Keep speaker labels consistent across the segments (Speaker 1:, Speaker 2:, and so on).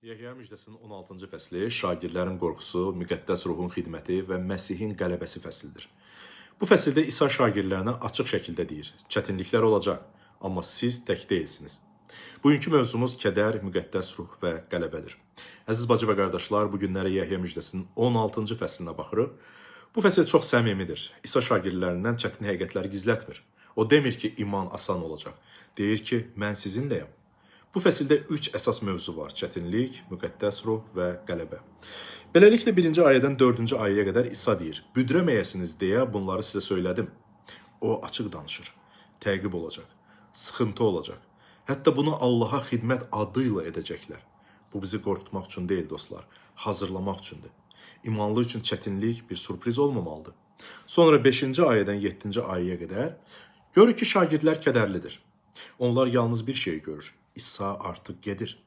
Speaker 1: Yəhya müjdəsinin 16-cı fəsli şagirdlərin qorxusu, müqəddəs ruhun xidməti və Məsihin qələbəsi fəslidir. Bu fəsildə İsa şagirdlərinə açıq şəkildə deyir: çətinliklər olacaq, amma siz tək deyilsiniz. Bugünkü mövzumuz kədər, müqəddəs ruh və qələbədir. Əziz bacı və qardaşlar, bu günləri Yəhya müjdəsinin 16-cı fəslinə baxırıq. Bu fəsil çox səmimidir. İsa şagirdlərindən çətin həqiqətləri gizlətmir. O demir ki, iman asan olacaq. Deyir ki, mən sizinləyəm. Bu fəsildə 3 əsas mövzu var: çətinlik, müqəddəs ruh və qələbə. Beləliklə 1-ci ayədən 4-cü ayəyə qədər İsa deyir: büdrəməyəsiniz deyə bunları sizə söylədim. O açıq danışır. Təqib olacaq, sıxıntı olacaq. Hətta bunu Allaha xidmət adı ilə edəcəklər. Bu bizi qorxutmaq üçün deyil dostlar, hazırlamaq üçündür. İmanlı üçün çətinlik bir sürpriz olmamalıdır. Sonra 5-ci ayədən 7-ci ayəyə qədər görür ki, şagirdlər kədərlidir. Onlar yalnız bir şey görür: İsa artıq gedir.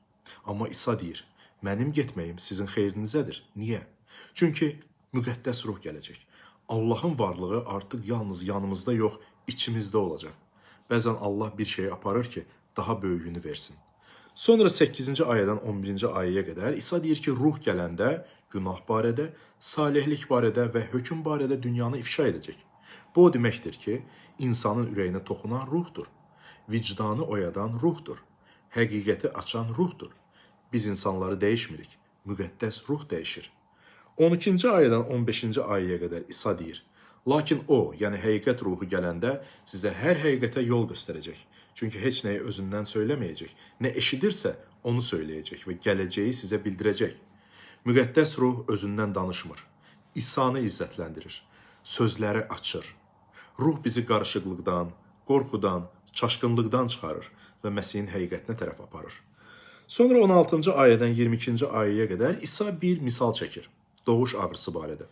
Speaker 1: Amma İsa deyir, mənim getməyim sizin xeyrinizədir. Niyə? Çünki müqəddəs ruh gələcək. Allahın varlığı artıq yalnız yanımızda yox, içimizdə olacaq. Bəzən Allah bir şeyi aparır ki, daha böyüyünü versin. Sonra 8-ci ayədən 11-ci ayəyə qədər İsa deyir ki, ruh gələndə günah barədə, salihlik barədə və hökm barədə dünyanı ifşa edəcək. Bu o deməkdir ki, insanın ürəyinə toxunan ruhdur. Vicdanı oyadan ruhdur. Həqiqəti açan ruhdur. Biz insanları dəyişmirik, müqəddəs ruh dəyişir. 12-ci ayədən 15-ci ayəyə qədər İsa deyir: lakin o, yəni həqiqət ruhu gələndə sizə hər həqiqətə yol göstərəcək. Çünki heç nəyi özündən söyləməyəcək. Nə eşidirsə, onu söyləyəcək və gələcəyi sizə bildirəcək. Müqəddəs ruh özündən danışmır. İsanı izzətləndirir. Sözləri açır. Ruh bizi qarışıqlıqdan, qorxudan, çaşqınlıqdan çıxarır və Məsihin həqiqətinə tərəf aparır. Sonra 16-cı ayədən 22-ci ayəyə qədər İsa bir misal çəkir. Doğuş ağrısı barədə.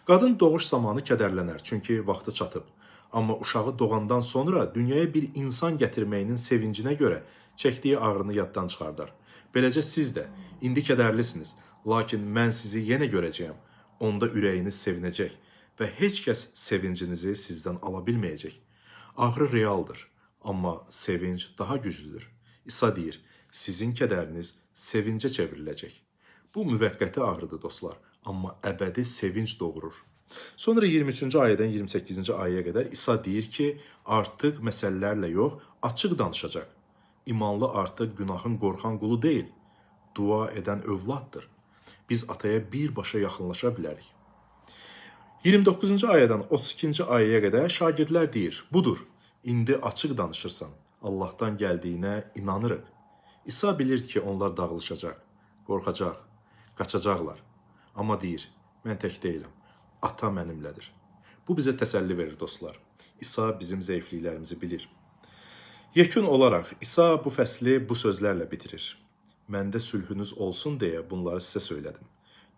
Speaker 1: Qadın doğuş zamanı kədərlənər, çünki vaxtı çatıb. Amma uşağı doğandan sonra dünyaya bir insan gətirməyinin sevincinə görə çəkdiyi ağrını yaddan çıxardar. Beləcə siz də indi kədərlisiniz, lakin mən sizi yenə görəcəyəm. Onda ürəyiniz sevinəcək və heç kəs sevincinizi sizdən ala bilməyəcək. Ağrı realdır, amma sevinc daha güclüdür. İsa deyir, sizin kədəriniz sevincə çevriləcək. Bu müvəqqəti ağrıdır dostlar, amma əbədi sevinc doğurur. Sonra 23-cü ayədən 28-ci ayəyə qədər İsa deyir ki, artıq məsələlərlə yox, açıq danışacaq. İmanlı artıq günahın qorxan qulu deyil, dua edən övladdır. Biz ataya birbaşa yaxınlaşa bilərik. 29-cu ayədən 32-ci ayəyə qədər şagirdlər deyir, budur, indi açıq danışırsan, Allahdan gəldiyinə inanırıq. İsa bilir ki, onlar dağılışacaq, qorxacaq, qaçacaqlar. Amma deyir, mən tək deyiləm, ata mənimlədir. Bu bizə təsəlli verir dostlar. İsa bizim zəifliklərimizi bilir. Yekun olaraq İsa bu fəsli bu sözlərlə bitirir. Məndə sülhünüz olsun deyə bunları sizə söylədim.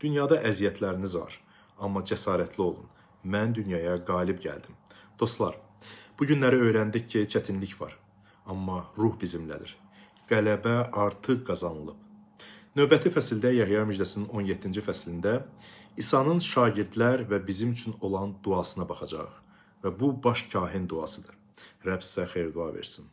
Speaker 1: Dünyada əziyyətləriniz var, amma cəsarətli olun. Mən dünyaya qalib gəldim. Dostlar, bu günləri öyrəndik ki, çətinlik var, amma ruh bizimlədir. Qələbə artıq qazanılıb. Növbəti fəsildə Yəhya müjdəsinin 17-ci fəslində İsa'nın şagirdlər və bizim üçün olan duasına baxacağıq və bu baş kahin duasıdır. Rəbb sizə xeyir dua versin.